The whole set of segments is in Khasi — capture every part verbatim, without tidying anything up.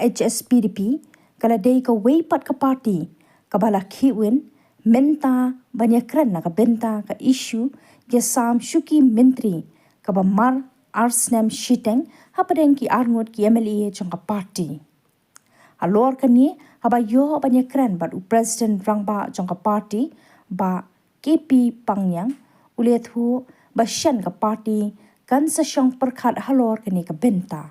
H S P D P ka la dei kawei pat ka party kaba la khih win mynta ban ïakren na ka bynta ka issue ïasam shuki myntri kaba mar ar snem shiteng hapdeng ki arngut ki M L A jong ka party. Halor kane, haba ïoh ban ïakren bad u President Rangbah jong ka party, Bah K P Pangniang, u la ïathuh ba shen ka party kan sa shong pyrkhat halor kane ka bynta.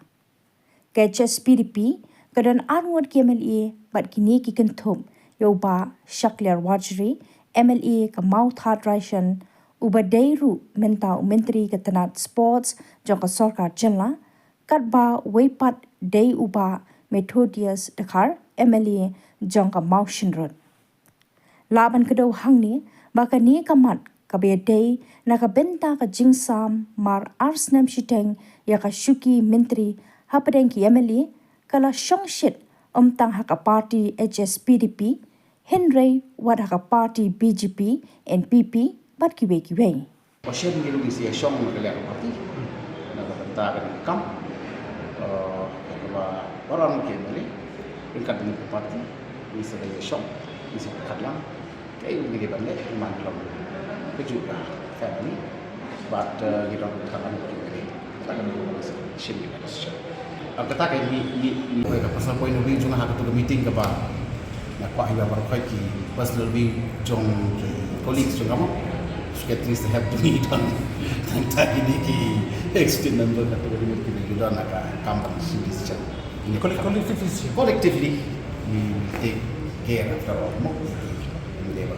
Ka H S P D P ka don arngut ki M L A bad kine ki kynthup ïa u Bah Shakliar Warjri, M L A ka Mawthadraishan, uba dei ruh mynta u Myntri ka tnat Sports jong ka Sorkar Jylla, katba uwei pat dei u Bah Methodius Dkhar, M L A jong ka Mawshynrut. Lah ban kdew hangne ba kane ka mat kaba ïadei na ka bynta ka jingsam mar ar snem shiteng ïa ka shuki myntri hapdeng ki M L A ka la shong shit ym tang ha ka party H S P D P, hynrei wat ha ka party B J P, N P P bad kiwei kiwei. Ba shen ngi ruh ngi sa ïashong na ka liang ka party na ka bynta kane ka kam. Eh, kaba baroh ki M L A ryngkat bad ka party ngi sa ïashong, ngi sa pyrkhat lang kaei kaba ngi dei ban leh, namar ngi long kajuh ka family bad, eh, ngi dang pyrkhat lang kajuh ka dei. Kata ka dei kaba ngi sa shim ïa ka decision. Ah, kata ka ngi, ngi, ngi, ka personal point of view jong nga ha katu ka meeting kaba nga kwah ïa baroh ki personal view jong ki colleagues jong nga mo. Secretaries te hep jong ngi don. Tang ta kine ki executive member katu ka dei ki don ha ka kam ban shim decision. Collectively, collectively we take care after all mo. Ngi dei ba